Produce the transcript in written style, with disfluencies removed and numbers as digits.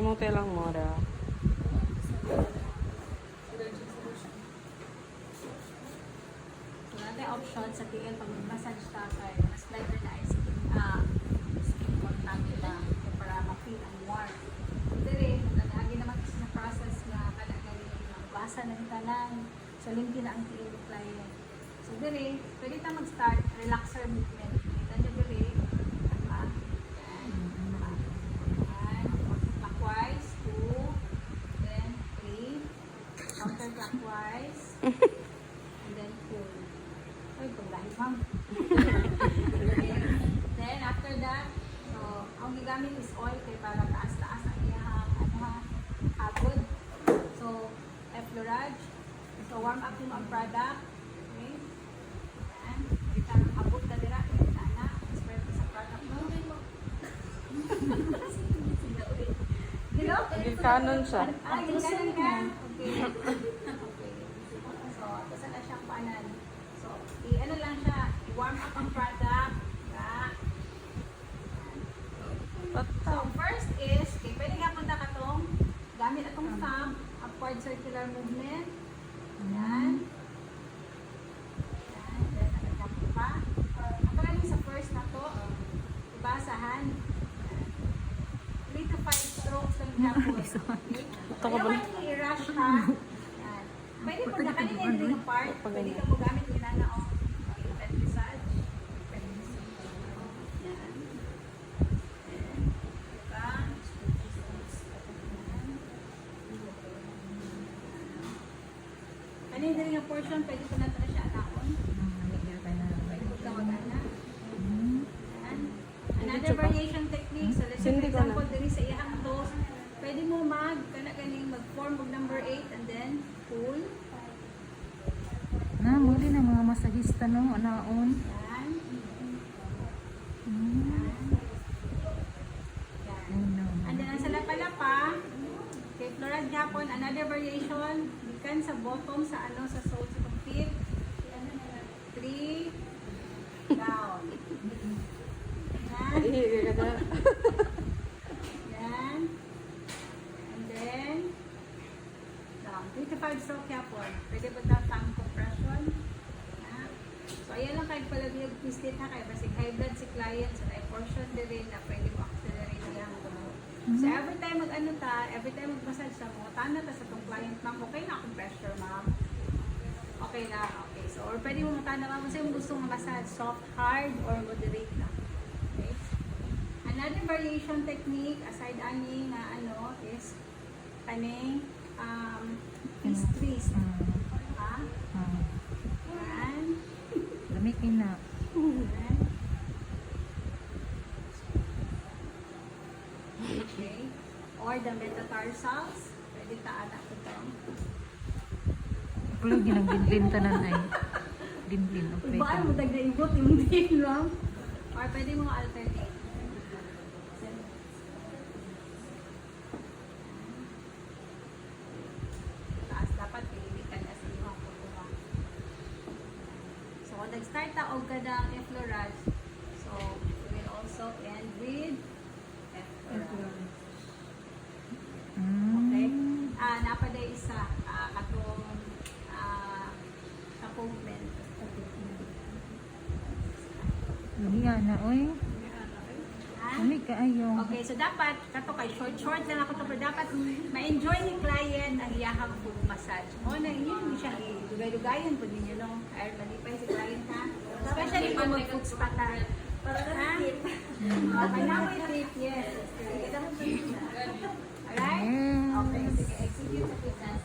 Imong telang model. Allergic solution. So, natin option sa TL pag massage ta kay mas lighter na ay skin, skin contact nila para ma-feel ang warmth. So, dire, nag-agi naman kasi sa process nga kada galing basa ng tanan. So, limpi na ang tiil ni client. So, dire, pwede ta mag-start relaxer movement. Kita niyo dire, tama? Yan. Yan. Clockwise, two, then three, counterclockwise, and then pull. Ay, paglahi, ma'am. Okay. Then, after that, so, ang gigamit is oil kay para taas-taas ang iyang ano ha, hagod. So, effleurage. So, warm up yung ang product. Okay. Yan. Kita ang abot na dira. Kita na. Spread ko sa product mo. Dilo? Gikanon siya. Ah, gikanon ka? Okay. Okay. So, tapos na siyang paanan. So, i-ano lang siya, i-warm up ang product. Ya. So, first is, okay, pwede nga punta ka tong, gamit atong thumb, upward circular movement. Yan. Yan. Then, nakagapon pa. Ako lang yung sa first na to. Diba, sa hand. 3 to 5 strokes lang gapon. Okay? Ito ka ba? Ayaw ka i-rush ha. Yan. Pwede po na kanina yung ring part. Pwede ka mo gamit yung nana o pet massage. Pet massage. Yan. Diba? Ano yung nga portion, pwede po natin na siya alaon. Pwede po ka mag-ana. Yan. Another variation technique, so let's say for Sindi ko na. example, diri sa iyang toes, pwede mo mag, kana ganing mag-form og number 8 and then pull. Na, muli na mga masahista no, anaon. Yan. Yan. Oh, no. And then, ang sa lapa-lapa, kay Florad Japon, another variation, gikan sa bottom, sa ano, sa sole, sa itong feet. Three, down. Yan. Ihi ka na. Yan. And then, down. 3 to 5 stroke yapon. Pwede ba ta thumb compression? Yan. So, ayan lang kayo pala yung pislit ha. Kaya basig high blood si client. So, na portion din na pwede mo accelerate yan. So, every time mag-ano ta, every time mag-massage ta, mangutana ta sa tong client, "Ma'am, okay na akong pressure, ma'am? Okay na, okay." So, or pwede mo mutana, "Ma'am, sa'yo mo gusto nga massage, soft, hard, or moderate na?" Okay? Another variation technique, aside ani nga ano, is kaning fist twist. Ha? Yan. Lamikin na. Yan. Okay. Or the metatarsals. Pwede ta anak ko to. Pulo ginang dinlin tanan ay. Dinlin Uy, baan mo operator. tag naibot yung din lang. Or pwede mo alternate. Taas dapat pinilitan na sa iyong kukuha. So, kung nag-start ta og kadang effleurage, so we will also end with effleurage. Okay? Napaday isa katong tapotement. Lumiya na oy. Ha? Lamig kaayo. Okay, so dapat, kato kay short short lang ako to, pero dapat ma-enjoy ni client ang iyahang foot massage. Mo na inyo hindi siya dugay-dugayan po ninyo no. Ay malipay si client ha. Especially kung mag-foot spa ta. Ha? Oh, may tip, yes. Alright? Okay, sige, execute sa business.